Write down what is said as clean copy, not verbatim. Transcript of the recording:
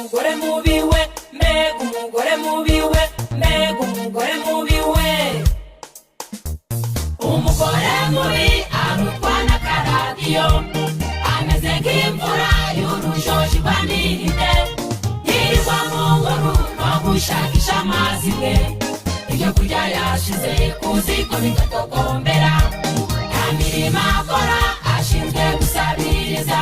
Umugore mubi we, mbega umugore mubi we, mbega umugore mubi we. Umugore mubi arutwa n'akaradiyo, ameze nk'imvura y'urujoji rwa nihite, yirirwa mu nkuru no gushakisha amazi mwe. Ibyo kurya yashize ku ziko bigatokombera, nta mirimo akora, ashinzwe gusabiriza.